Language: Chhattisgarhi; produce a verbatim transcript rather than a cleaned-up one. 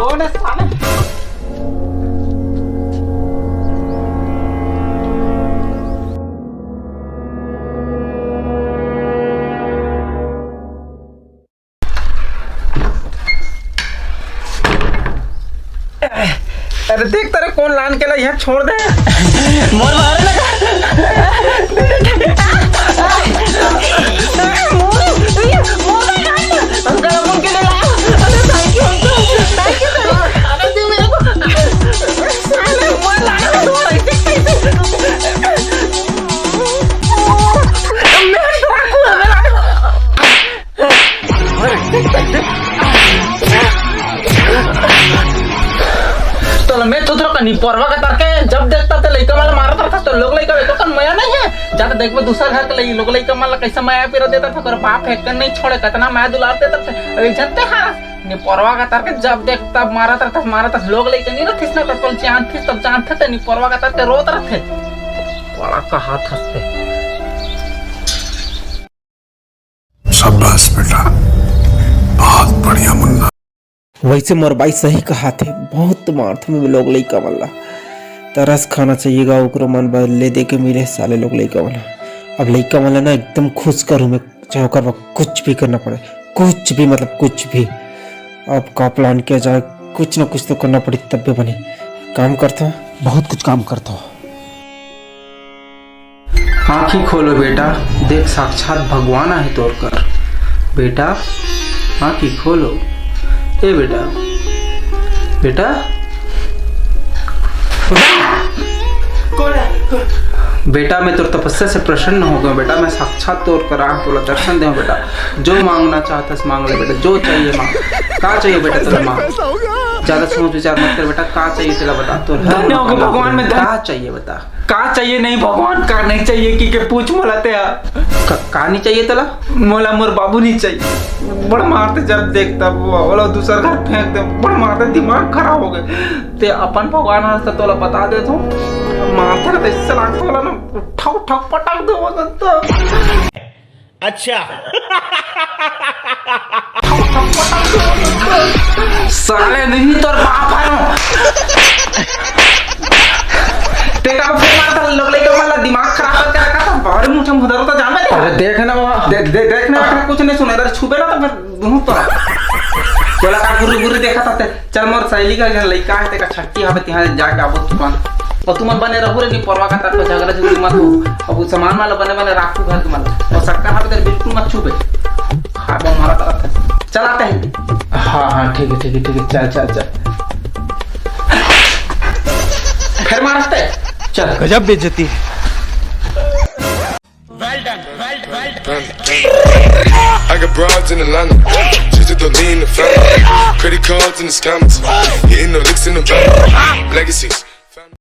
कौन है साले? अरे देख, तेरे कौन लान के ला यहाँ छोड़ दे। मोर मारे लगा। मोर, मोर, मोर, हम गरम के लिए लाया। अरे thank you uncle, thank you sir। अरे दे मेरे को। साले मोर लाना तो ऐसे कैसे? मैं डाकू हूँ, मैं लाने वाला। तोला मैं तो तोरा कनी परवा का तरके जब देखता ते लइका वाला मारत रहता तो लोग लइका तो कन मया नहीं है। जाते देखबे दूसर घर के लई-, लोग लइका मन ला कैसे मया पीरा देता था, तोर बाप है कन नहीं छोड़े, कितना मया दुलार देता था। अभी जनते हारस, ने परवा का तरके जब देख तब मारत रहता, मारत रहता। लोग लइका नहीं रहतिस ना, तब जान थिस, तब जान थे, ते ने परवा का तरके रोत रहते। बड़ा कहा थसते। शाबाश बेटा, बहुत बढ़िया मुन्ना। वैसे मोर बाई सही कहा थे, बहुत मारथे में लोग लइका मन ला। तरस खाना चाहिए गा ओकरो मन बर, ले दे के मिले साले लोग लइका मन ला। अब लइका मन ला ना एकदम खुश करूँ मैं, चाहे ओकर बर कुछ भी करना पड़े, कुछ भी, मतलब कुछ भी। अब का प्लान किया जाए, कुछ ना कुछ तो करना पड़ी तब भी बने। काम करता, बहुत कुछ काम करता। आँखी खोलो बेटा, देख साक्षात भगवान आहे तोर कर। बेटा, आँखी खोलो। ए बेटा, बेटा। बेटा, मैं तोर तपस्या से प्रसन्न हो गया बेटा, मैं साक्षात तोर कर आके तोला दर्शन दे बेटा। जो मांगना चाहता है मांग ले बेटा, जो चाहिए मांग। का चाहिए बेटा तेरा मांग? ज्यादा सोच विचार मत कर बेटा, का चाहिए तेला बता। तोर धन्य हो गया भगवान, मैं धन्य। का चाहिए बता? का चाहिए नहीं भगवान, का नहीं चाहिए कि के पूछ मोला ते हा। का, का नहीं चाहिए तेला? मोला मोर बाबू नहीं चाहिए। बड़ मारते जब देख तब वो, ओला दूसर घर फेंक दे, बड़ मारते, दिमाग खराब हो गए। ते अपन भगवान हस त तोला बता दे तो मारते रहते, इससे लागत वाला ना ठक ठक पटक दे वो तो। अच्छा। साले नहीं तोर बाप है। तेरा को फिर मारता लोग लेके वाला दिमाग खराब करके रखा था, बाहर मुठा मुदर तो जान दे। अरे देख ना वहाँ, दे, दे, देख ना, कुछ नहीं सुना, इधर छुपे ना तो फिर दूँ तो। बोला का गुरु गुरु देखा था ते। चल मोर सहेली का घर लइका है, तेका छट्टी हवे, तिहाँ जाके आबो तुमन। और तुमन बने रहू रे, नहीं परवा का तरफ झगड़ा झुगड़ी मत हो। अब वो सामान वाला बने बने राखू घर के मन। और सक्का हवे तेरे बिल्कुल मत छूबे। हाँ, वो हमारा तरफ है। चल आते हैं। हाँ, हाँ, ठीक है, ठीक है, ठीक है। चल, चल, चल। फिर मारते हैं। चल। गजब बेइज्जती। I got broads in Atlanta. Just to lean the family. Credit cards and the scammers. Hitting the licks in the van. Legacies.